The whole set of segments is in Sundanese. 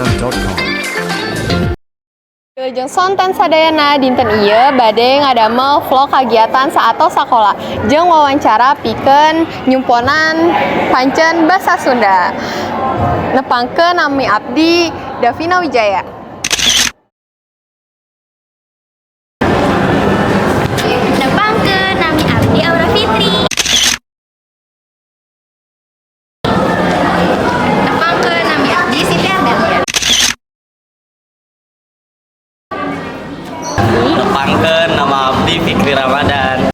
Instagram.com. Wilujeng sonten sadayana, dinten ieu bade ngadamel vlog kagiatan saatos sakola jeung wawancara pikeun nyumponan pancen basa Sunda. Nepangkeun, nami abdi Davina Wijaya. Nepangkeun, nami abdi Aura Fitri. Nepangkeun, nami abdi Siti Ardelia. Nepangkeun, nama abdi Fikri Ramadan.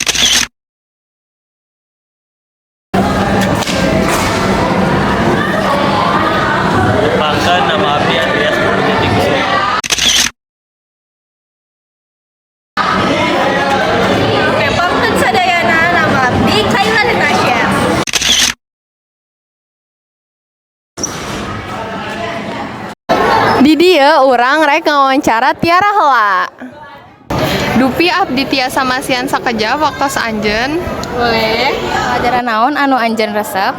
Nepangkeun, nama abdi Andreas Purjati Kusuma. Nepangkeun sadayana, nama abdi Kayla Natasha. Di dieu urang rek ngawancara Tiara heula. Dupi abdi tiasa masihan sakejap waktos anjeun? Boleh. Pelajaran naon anu anjeun resep?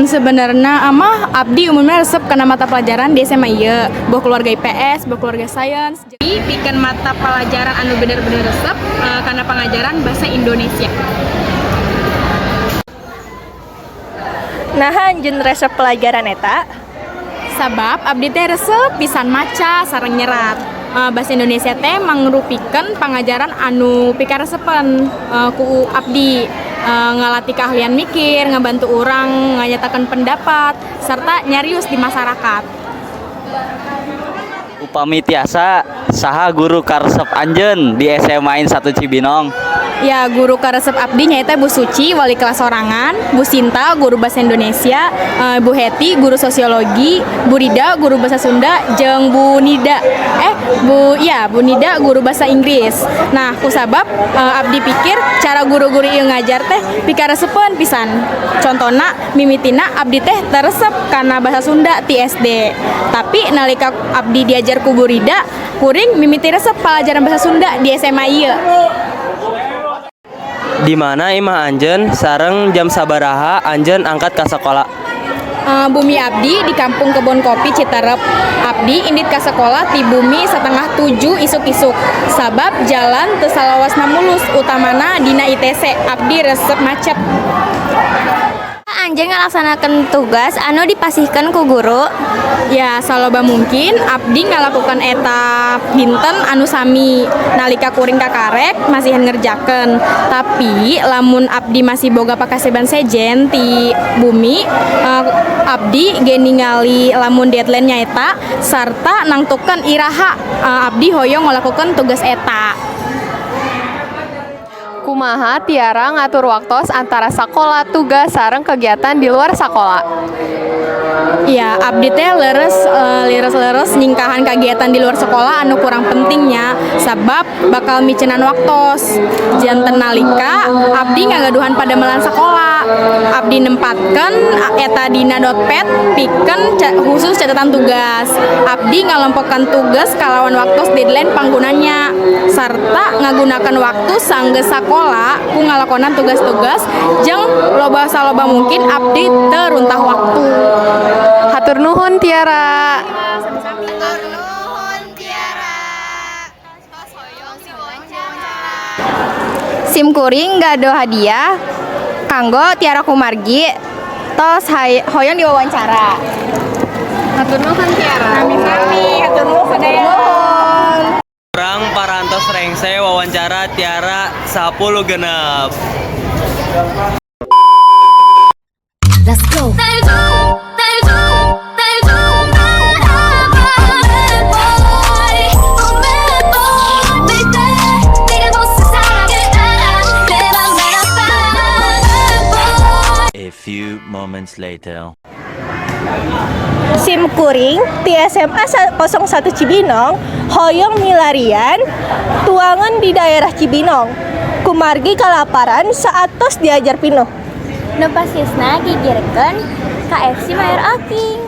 Sebenarnya mah abdi umumnya resep kana mata pelajaran di SMA ieu, boh keluarga IPS, boh keluarga sains. Jadi pikeun mata pelajaran anu bener-bener resep kana pengajaran bahasa Indonesia. Nah, anjeun resep pelajaran eta? Sabab abdi teh resep pisan maca sareng nyerat. Bahasa Indonesia teh mangrupikeun pangajaran anu pikaresepen ku abdi. Ngalatih keahlian mikir, ngabantu orang nganyatakan pendapat, serta nyarius di masyarakat. Upami tiasa, saha guru karesep anjeun di SMA 1 Cibinong? Ya, guru karesep abdi nyaeta Bu Suci, wali kelas sorangan, Bu Sinta, guru bahasa Indonesia, Bu Heti, guru sosiologi, Bu Rida, guru bahasa Sunda, jeung Bu Nida. Eh, Bu ya, Bu Nida guru bahasa Inggris. Nah, kusabab abdi pikir cara guru-guru ieu ngajar teh pikaresepeun pisan. Contona, mimitina abdi teh teu resep kana bahasa Sunda ti SD. Tapi nalika abdi diajar ku Bu Rida, kuring mimiti resep pelajaran bahasa Sunda di SMA ieu. Di mana imah anjeun sareng jam sabaraha anjeun angkat ka sekolah? Bumi abdi di Kampung Kebon Kopi, Citerep. Abdi indit ka sekolah ti bumi 6.30 isuk-isuk. Sabab jalan teu salawasna mulus, utamana dina ITC. Abdi resep macet. Anjeun ngalaksanakeun tugas anu dipasihkeun ku guru? Ya, saloba mungkin abdi ngalakukan eta dinten anu sami nalika kuring kakarek masihan ngerjakeun. Tapi lamun abdi masih boga pakaseban sejen ti bumi, abdi ge ningali lamun deadline nyaeta sarta nangtukeun iraha abdi hoyong ngalakukeun tugas eta. Kumaha Tiara ngatur waktos antara sakola, tugas, sareng kegiatan di luar sakola? Ya, abdi teh leres-leres nyingkahan kegiatan di luar sekolah anu kurang pentingnya, sabab bakal miceunan waktos. Janten nalika abdi ngagaduhan padamelan sekolah, abdi nempatkeun eta dina notepad pikeun khusus catatan tugas. Abdi ngalompokan tugas kalawan waktos deadline panggunanya sarta ngagunakan waktu sanggeus sakola ku ngalakonan tugas-tugas jeung loba saloba mungkin abdi teu runtah waktu. Hatur nuhun, Tiara. Hatur nuhun, Tiara. Tos hoyong diwawancara. Sim kuring gaduh hadiah kanggo Tiara kumargi tos hoyong diwawancara. Hatur nuhun, Tiara. Sami-sami, hatur nuhun sadaya. Urang parantos rengse wawancara Tiara 10 genep. Let's go. 날좀 바라봐 bad boy, oh bad boy, baby. 네가 무슨 사랑을 알아? 내 맘 알아봐 bad boy. A few moments later. Sim kuring ti SMA 01 Cibinong hoyong milarian tuangan di daerah Cibinong. Kumargi kalaparan saatos diajar pinuh. Nu pasisna gigirkeun KFC Mayor Oking.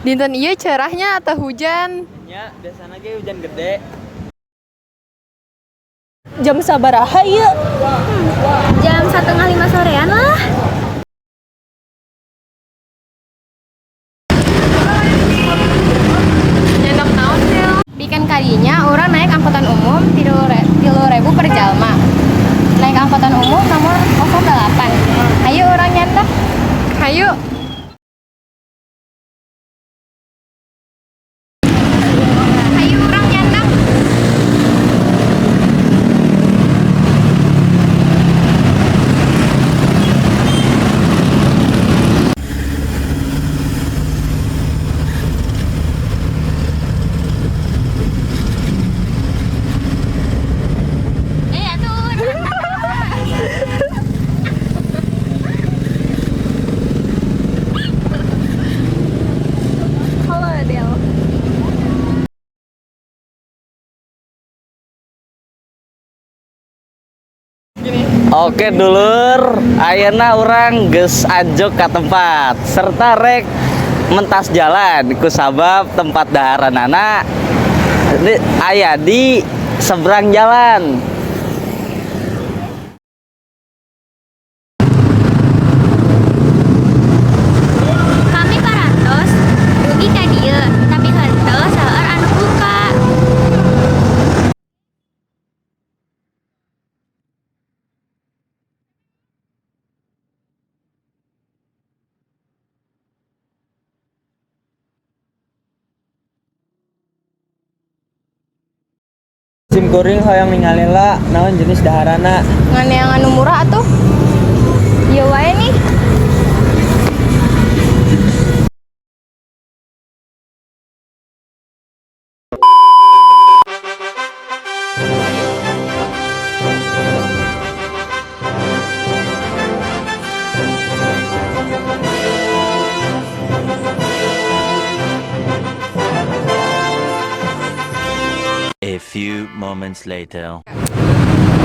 Dinten ieu cerahnya atau hujan? Ya, biasana ge hujan gede. Jam sabaraha ieu? Jam 4.30 sorean lah. Pikeun kadinya urang naik angkutan umum 3.000 per jalma. Naik angkutan umum nomor 08. Ayo urang nyandak. Hayu. Hayu urang nyandak. Eh, atuh. Halo Adele. Oke dulur, ayeuna urang geus anjog ka tempat serta rek mentas jalan kusabab tempat daharanana aya di seberang jalan. Kami parantos dugi ka dieu, tapi henteu seueur anu buka. Sim kuring hoyong ningalila naon jenis daharana. Ngan yang anu murah atuh. Ieu wae nih. A few moments later.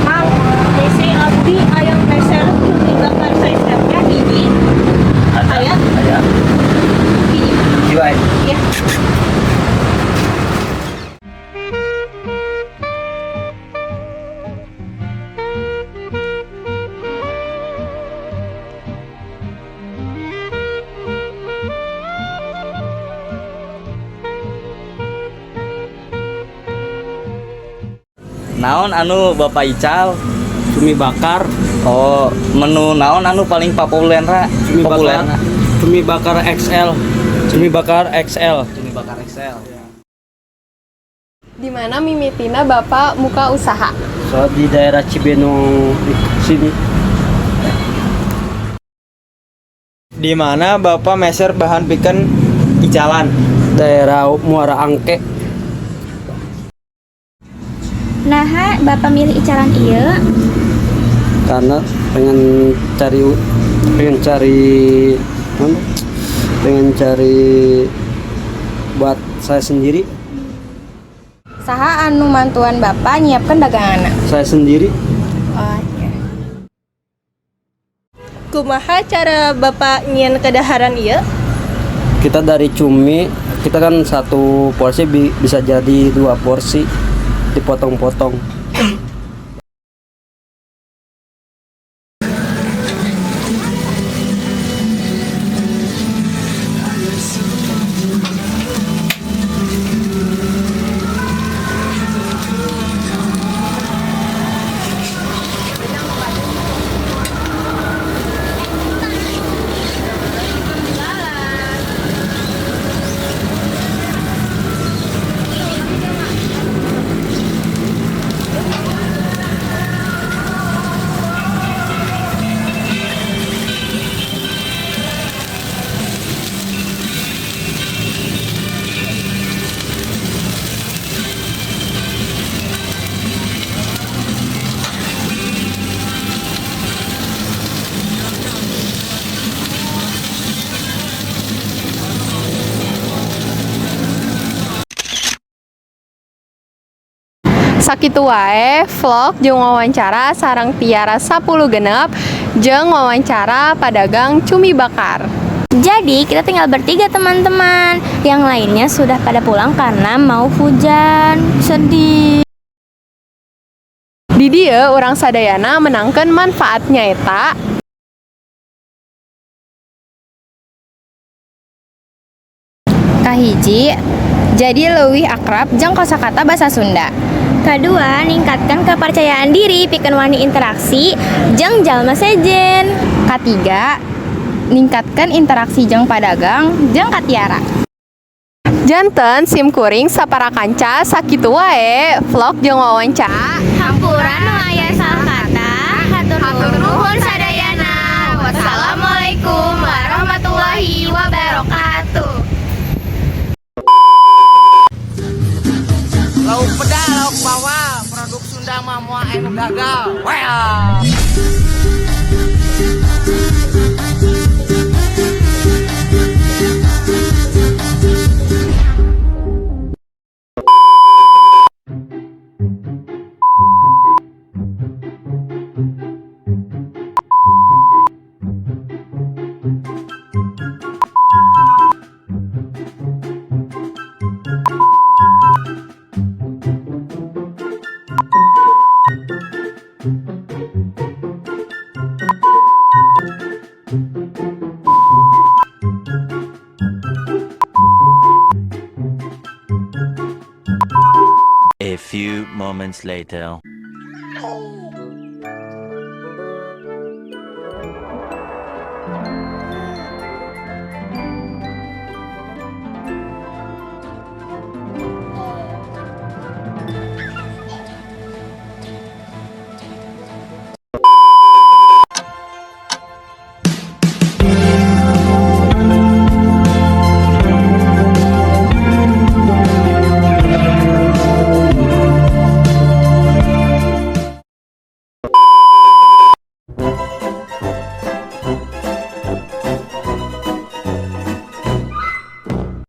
Mang, DC abdi ayam meser cumi bakar size M-nya hiji. Aya? Aya. Hiji. Hiji wae. Ya. Naon anu Bapak Ical? Cumi bakar. Oh, menu naon anu paling populer? Cumi Populer. bakar. Cumi bakar XL. Cumi bakar XL. Cumi bakar XL. Di mana mimitina Bapak muka usaha? So di daerah Cibinong sini. Di mana Bapak meser bahan pikeun icalan? Daerah Muara Angke. Naha Bapak milih icalan ieu? Karena cari pengen cari apa? Pengen cari buat saya sendiri. Saha anu mantuan Bapak nyiapkeun daganganna? Saya sendiri. Oh, iya. Kumaha cara Bapak nyieun kedaharan ieu? Kita dari cumi, kita kan satu porsi bisa jadi dua porsi, dipotong-potong. Sakitu wae vlog jeung wawancara sareng Tiara 10 genep jeung wawancara padagang cumi bakar. Jadi kita tinggal bertiga teman-teman. Yang lainnya sudah pada pulang karena mau hujan. Sedih. Di dieu urang sadayana menangkeun manfaat nyaeta Kahiji, Jadi leuwih akrab jeung kosakata basa Sunda. Kedua, ningkatkan kepercayaan diri pikeun wani interaksi jeung jalma sejen. Katiga, ningkatkan interaksi jeung padagang jeung katiara. Janten sim kuring sapara kanca sakitu wae vlog jeung wawancara. Hampura nu aya salah kata, hatur nuhun sadayana. Wassalamualaikum warahmatullahi wabarakatuh. Lauk peda, lauk bawal, produk Sunda mah moal anu gagal. Well. A few moments later.